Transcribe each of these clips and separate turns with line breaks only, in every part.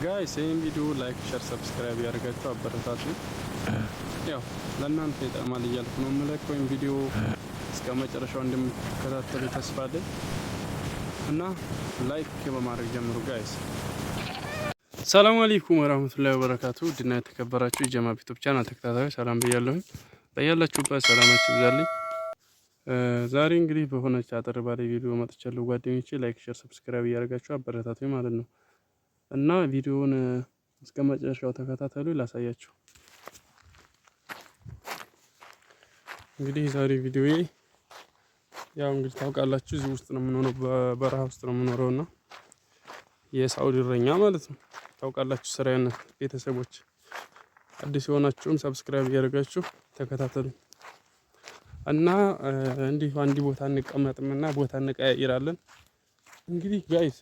Guys፣ ይህን ቪዲዮ like፣ share፣ subscribe ያደርጋችሁ አበረታቱ። ያው ለእናንተ ይጠቅማል እያልኩ ነው የምለቀው። ወይም ቪዲዮ እስከ መጨረሻው እንደምትከታተሉ ተስፋ አለኝ እና like በማድረግ ጀምሩ guys። ሰላም አለይኩም ወራህመቱላሂ ወበረካቱ። ድና የተከበራችሁ የጀማ YouTube channel ተከታታዮች ሰላም ብያለሁኝ። በያላችሁበት ሰላማችሁ ይብዛልኝ። ዛሬ እንግዲህ በሆነች አጠር ባለ ቪዲዮ መጥቻለሁ ጓደኞቼ። Like፣ share፣ subscribe እያደረጋችሁ አበረታቱኝ ማለት ነው እና ቪዲዮውን እስከ መጨረሻው ተከታተሉ፣ ላሳያችሁ። እንግዲህ ዛሬ ቪዲዮዬ ያው እንግዲህ ታውቃላችሁ እዚህ ውስጥ ነው የምኖረው፣ በበረሃ ውስጥ ነው የምኖረው እና የሳውዲ እረኛ ማለት ነው። ታውቃላችሁ ስራዬን። ቤተሰቦች አዲስ የሆናችሁም subscribe እያደረጋችሁ ተከታተሉ እና እንዲሁ አንድ ቦታ እንቀመጥም እና ቦታ እንቀያይራለን። እንግዲህ guys፣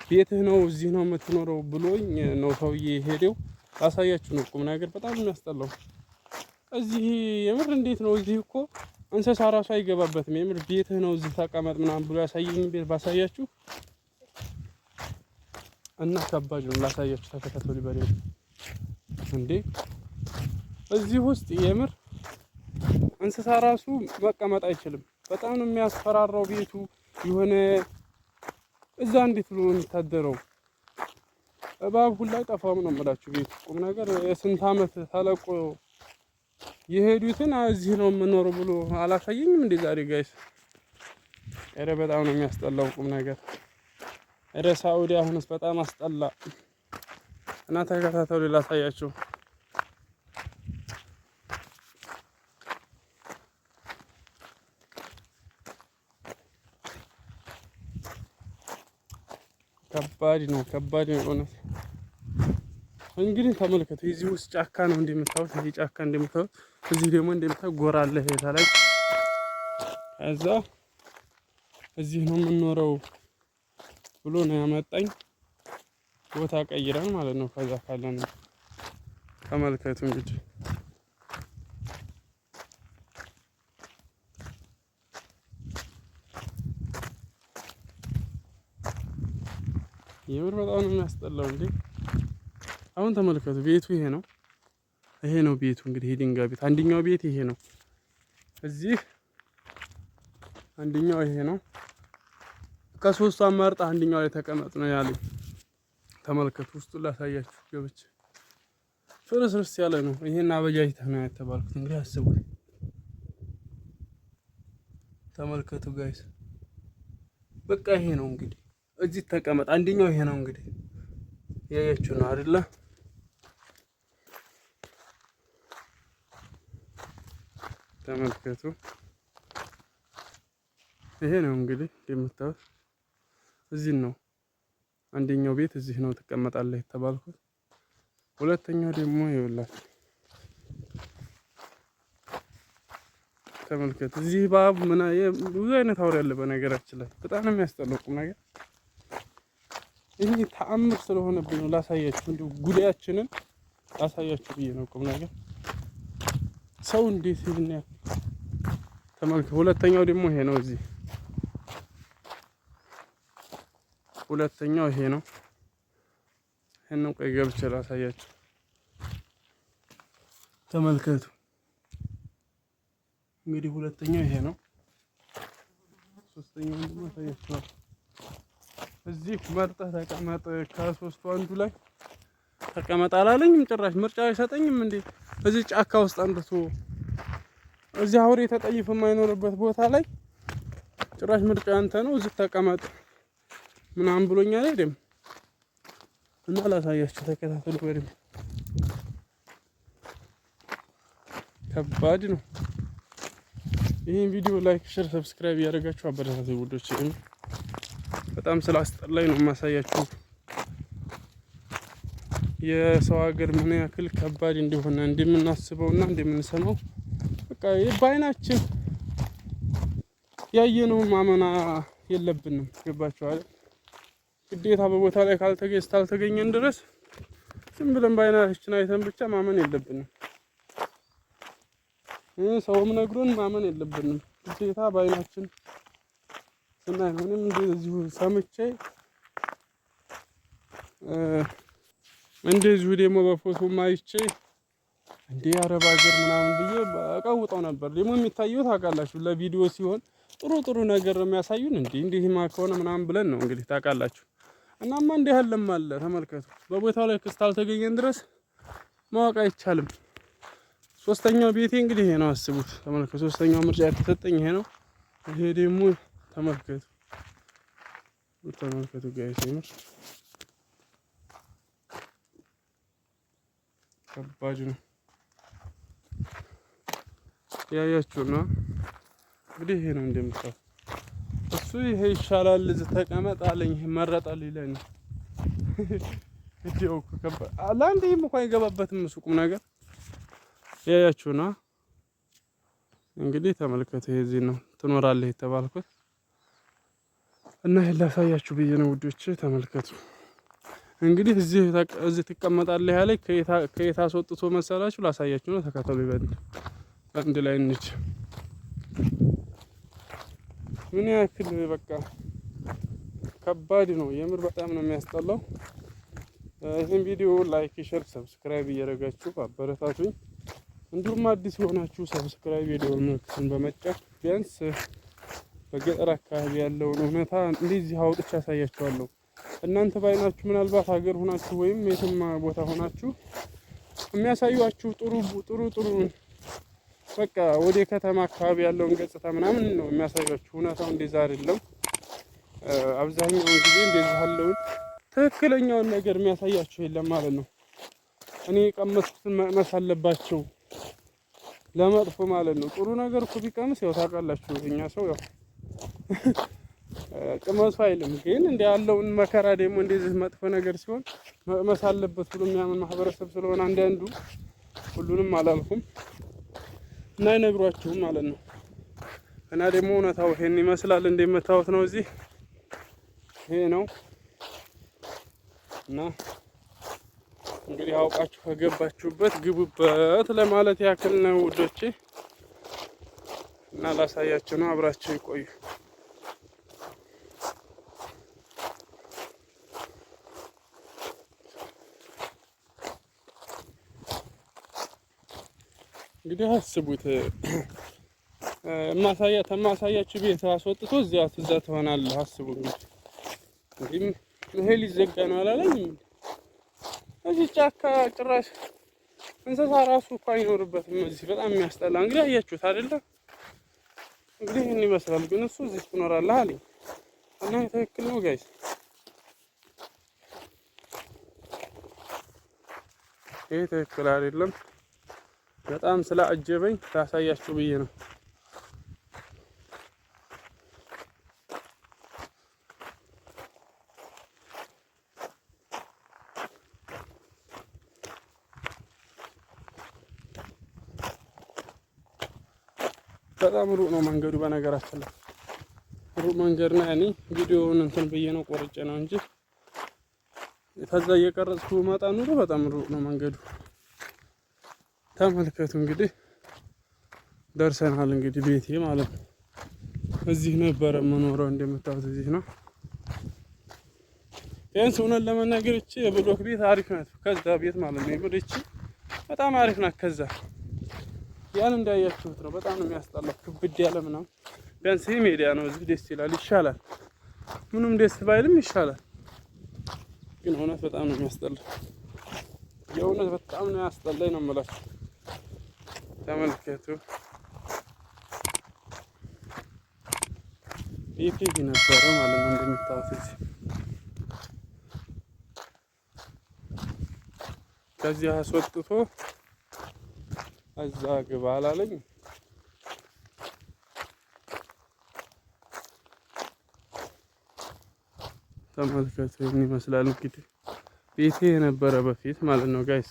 ቤትህ ነው እዚህ ነው የምትኖረው ብሎኝ ነው ሰውዬ ሄደው ላሳያችሁ ነው። ቁም ነገር በጣም የሚያስጠላው እዚህ የምር እንዴት ነው? እዚህ እኮ እንስሳ ራሱ አይገባበትም። የምር ቤትህ ነው እዚህ ተቀመጥ ምናምን ብሎ ያሳየኝ ቤት ባሳያችሁ እና ከባድ ነው። ላሳያችሁ፣ ተከታተሉ። በደንብ እንዴ፣ እዚህ ውስጥ የምር እንስሳ ራሱ መቀመጥ አይችልም። በጣም ነው የሚያስፈራራው ቤቱ የሆነ እዛ እንዴት ብሎ ነው የሚታደረው? እባብ ሁላ አይጠፋም ነው የምላችሁ። ቤቱ ቁም ነገር የስንት ዓመት ተለቆ የሄዱትን እዚህ ነው የምኖረው ብሎ አላሳየኝም እንዴ ዛሬ guys? ኧረ በጣም ነው የሚያስጠላው ቁም ነገር። ኧረ ሳኡዲ አሁንስ በጣም አስጠላ እና ተከታተሉ ላሳያችሁ። ከባድ ነው፣ ከባድ ነው እውነት። እንግዲህ ተመልከቱ፣ እዚህ ውስጥ ጫካ ነው እንደምታዩት፣ ይሄ ጫካ እንደምታዩት፣ እዚህ ደግሞ እንደምታዩት ጎራ አለ ላይ። ከዛ እዚህ ነው የምንኖረው ብሎ ነው ያመጣኝ። ቦታ ቀይረን ማለት ነው። ከዛ ካለን ተመልከቱ እንግዲህ የምር በጣም ነው የሚያስጠላው። እንዴ አሁን ተመልከቱ፣ ቤቱ ይሄ ነው። ይሄ ነው ቤቱ እንግዲህ የድንጋይ ቤት አንደኛው ቤት ይሄ ነው። እዚህ አንደኛው ይሄ ነው። ከሶስቱ አማርጣ አንደኛው ላይ ተቀመጥ ነው ያለኝ። ተመልከቱ፣ ውስጡን ላሳያችሁ ገብቼ ፍርስርስ ያለ ነው። ይሄን አበጃጅተህ ነው የተባልኩት። እንግዲህ አስቡት፣ ተመልከቱ guys። በቃ ይሄ ነው እንግዲህ እዚህ ተቀመጥ። አንደኛው ይሄ ነው እንግዲህ ያያችሁ ነው አይደለ? ተመልከቱ። ይሄ ነው እንግዲህ እንደምታዩት እዚህ ነው አንደኛው ቤት እዚህ ነው ትቀመጣለህ የተባልኩት። ሁለተኛው ደግሞ ይኸውላችሁ ተመልከቱ። እዚህ እባብ ምና ብዙ አይነት አውሬ አለ። በነገራችን ላይ በጣም ነው የሚያስጠላው ቁም ነገር ይሄ ተአምር ስለሆነብኝ ነው ላሳያችሁ፣ እንዲሁ ጉዳያችንን ላሳያችሁ ብዬ ነው። ቁም ነገር ሰው እንዴት ይሄን ተመልከቱ። ሁለተኛው ደግሞ ይሄ ነው። እዚህ ሁለተኛው ይሄ ነው። ይሄንን ቆይ ገብቼ ላሳያችሁ። ተመልከቱ እንግዲህ ሁለተኛው ይሄ ነው። ሶስተኛው ደግሞ አሳያችኋለሁ። እዚህ መርጠህ ተቀመጥ፣ ከሶስቱ አንዱ ላይ ተቀመጥ አላለኝም። ጭራሽ ምርጫ አይሰጠኝም እንዴ! እዚህ ጫካ ውስጥ አንድቶ እዚህ አውሬ ተጠይፍ የማይኖርበት ቦታ ላይ ጭራሽ ምርጫ አንተ ነው፣ እዚህ ተቀመጥ ምናምን ብሎኛል። አይደም እና ላሳያችሁ፣ ተከታተሉ በደምብ። ከባድ ነው። ይህን ቪዲዮ like፣ share፣ subscribe እያደረጋችሁ አበረታቱ ውዶች። በጣም ስላስጠላኝ ነው የማሳያችሁ የሰው ሀገር ምን ያክል ከባድ እንደሆነ እንደምናስበውና እንደምንሰማው በቃ በአይናችን ያየነውን ማመና የለብንም። ገባችኋል? ግዴታ በቦታ ላይ ካልተገኘ እስካልተገኘን ድረስ ዝም ብለን በአይናችን አይተን ብቻ ማመን የለብንም። ሰውም ነግሮን ማመን የለብንም። ግዴታ በአይናችን ስናይ ነው። እኔም እንደዚሁ ሰምቼ እንደዚሁ ደግሞ በፎቶ አይቼ እንዴ አረብ ሀገር ምናምን ብዬ እቀውጠው ነበር። ደግሞ የሚታየው ታውቃላችሁ ለቪዲዮ ሲሆን ጥሩ ጥሩ ነገር ነው የሚያሳዩን። እንዴ እንዲህማ ከሆነ ምናምን ብለን ነው እንግዲህ ታውቃላችሁ። እናማ እንዲህ ያለም አለ ተመልከቱ። በቦታው ላይ እስካልተገኘን ድረስ ማወቅ አይቻልም። ሶስተኛው ቤቴ እንግዲህ ይሄ ነው። አስቡት ተመልከቱ። ሶስተኛው ምርጫ የተሰጠኝ ይሄ ነው። ይሄ ደግሞ ተመልከቱ ተመልከቱ guys የምር ከባድ ነው። ያያችሁ ነው እንግዲህ ይሄ ነው እንደምታውቁት። እሱ ይሄ ይሻላል እዚህ ተቀመጥ አለኝ። ይሄ መረጣል ይለኝ እዲው እኮ ከባድ ለአንድ ይሄም እንኳን አይገባበትም እሱ ቁም ነገር ያያችሁ ነው እንግዲህ ተመልከቱ። ይሄ እዚህ ነው ትኖራለህ የተባልኩት እና ይሄን ላሳያችሁ ብዬ ነው ውዶቼ። ተመልከቱ እንግዲህ እዚህ ትቀመጣለህ ያለኝ ከየት አስወጥቶ መሰላችሁ? ላሳያችሁ ነው። ተከተሉ። ይበል አንድ ላይ እንሂድ። ምን ያክል በቃ ከባድ ነው የምር በጣም ነው የሚያስጠላው። ይህን ቪዲዮ like፣ share፣ subscribe እያደረጋችሁ አበረታቱኝ። እንዲሁም አዲስ የሆናችሁ subscribe የደወል ምልክቱን በመጫን ቢያንስ በገጠር አካባቢ ያለውን እውነታ እንደዚህ አውጥቼ አሳያችኋለሁ። እናንተ ባይናችሁ ምናልባት ሀገር ሆናችሁ ወይም የትም ቦታ ሆናችሁ የሚያሳዩአችሁ ጥሩ ጥሩ ጥሩ በቃ ወደ ከተማ አካባቢ ያለውን ገጽታ ምናምን ነው የሚያሳያችሁ። እውነታው እንደዛ አይደለም። አብዛኛውን ጊዜ እንደዚህ ያለውን ትክክለኛውን ነገር የሚያሳያችሁ የለም ማለት ነው። እኔ የቀመስኩትን መቅመስ አለባቸው ለመጥፎ ማለት ነው። ጥሩ ነገር እኮ ቢቀምስ ያው ታውቃላችሁ፣ እኛ ሰው ያው ቅመሱ አይልም። ግን እንደ ያለውን መከራ ደግሞ እንደዚህ መጥፎ ነገር ሲሆን መቅመስ አለበት ብሎ የሚያምን ማህበረሰብ ስለሆነ አንዳንዱ፣ ሁሉንም አላልኩም፣ እና አይነግሯችሁም ማለት ነው። እና ደግሞ እውነታው ይሄን ይመስላል። እንደምታዩት ነው። እዚህ ይሄ ነው እና እንግዲህ አውቃችሁ ከገባችሁበት ግቡበት ለማለት ያክል ነው ውዶቼ፣ እና ላሳያችሁ ነው። አብራችሁ ይቆዩ። እንግዲህ አስቡት ማሳያ ተማሳያችሁ ቤት አስወጥቶ እዚያ እዛ ትሆናለህ። አስቡ እንግዲህ እንግዲህ ይሄ ሊዘጋ ነው አላለኝም። እዚህ ጫካ ጭራሽ እንስሳ ራሱ እኮ አይኖርበትም። እዚህ በጣም የሚያስጠላ እንግዲህ አያችሁት አይደለ? እንግዲህ ይህን ይመስላል። ግን እሱ እዚህ ትኖራለህ አለኝ እና ትክክል ነው guys። ይሄ ትክክል አይደለም። በጣም ስላአጀበኝ ታሳያችሁ ብዬ ነው። በጣም ሩቅ ነው መንገዱ። በነገራችን ላይ ሩቅ መንገድ ነው። ያኔ ቪዲዮውን እንትን ብዬ ነው ቆርጬ ነው እንጂ ከዛ እየቀረጽኩ መጣ ኑሮ በጣም ሩቅ ነው መንገዱ። ተመልከቱ እንግዲህ ደርሰናል። እንግዲህ ቤቴ ማለት ነው። እዚህ ነበረ የምኖረው፣ እንደምታዩት እዚህ ነው። ቢያንስ እውነት ለመናገር እቺ የብሎክ ቤት አሪፍ ናት፣ ከዛ ቤት ማለት ነው። የምር እቺ በጣም አሪፍ ናት። ከዛ ያን እንዳያችሁት ነው። በጣም ነው የሚያስጠላው፣ ክብድ ያለ ምናምን። ቢያንስ ይሄ ሜዲያ ነው፣ እዚህ ደስ ይላል፣ ይሻላል። ምንም ደስ ባይልም ይሻላል። ግን እውነት በጣም ነው የሚያስጠላው። የእውነት በጣም ነው ያስጠላኝ ነው የምላችሁ። ተመልከቱ። ቤቴ ነበረ ማለት ነው እንደምታዩት እዚህ ከዚህ አስወጥቶ እዛ ግባ አላለኝ። ተመልከቱ ይመስላል እንግዲህ ቤቴ የነበረ በፊት ማለት ነው guys።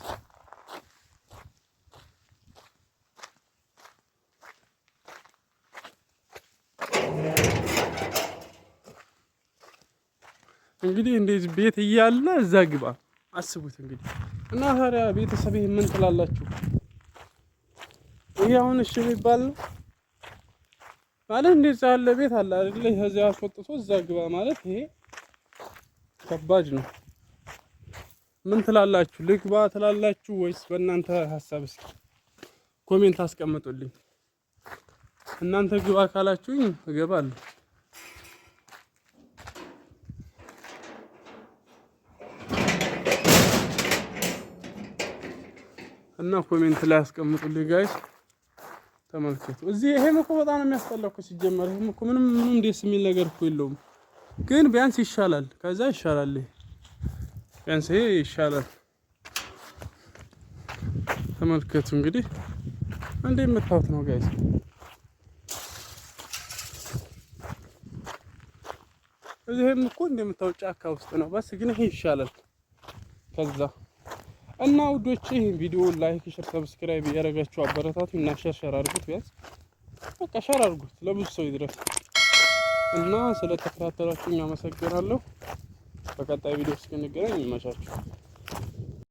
እንግዲህ እንደዚህ ቤት እያለ እዛ ግባ አስቡት እንግዲህ። እና ታዲያ ቤተሰብ ምን ትላላችሁ? ይሄ አሁን እሺ የሚባል ነው ማለት እንደዛ ያለ ቤት አለ አይደለ? ከዚያ አስወጥቶ እዛ ግባ ማለት ይሄ ከባድ ነው። ምን ትላላችሁ? ልግባ ትላላችሁ ወይስ በእናንተ ሀሳብ እስኪ comment አስቀምጡልኝ። እናንተ ግባ ካላችሁኝ እገባለሁ። እና comment ላይ አስቀምጡልኝ guys። ተመልከቱ። እዚህ ይሄም እኮ በጣም ነው የሚያስጠላው እኮ ሲጀመር። ይሄም እኮ ምንም ምንም ደስ የሚል ነገር እኮ የለውም፣ ግን ቢያንስ ይሻላል። ከዛ ይሻላል፣ ቢያንስ ይሄ ይሻላል። ተመልከቱ እንግዲህ እንደምታዩት ነው guys። እዚህም እኮ እንደምታዩት ጫካ ውስጥ ነው። بس ግን ይሄ ይሻላል ከዛ እና ውዶች ይሄን ቪዲዮ like፣ share፣ subscribe እያደረጋችሁ አበረታቱ እና share share አድርጉት። ቢያንስ በቃ share አድርጉት ለብዙ ሰው ይድረስ እና ስለተከታተላችሁ አመሰግናለሁ። በቀጣይ ቪዲዮ እስክንገናኝ ይመቻችሁ።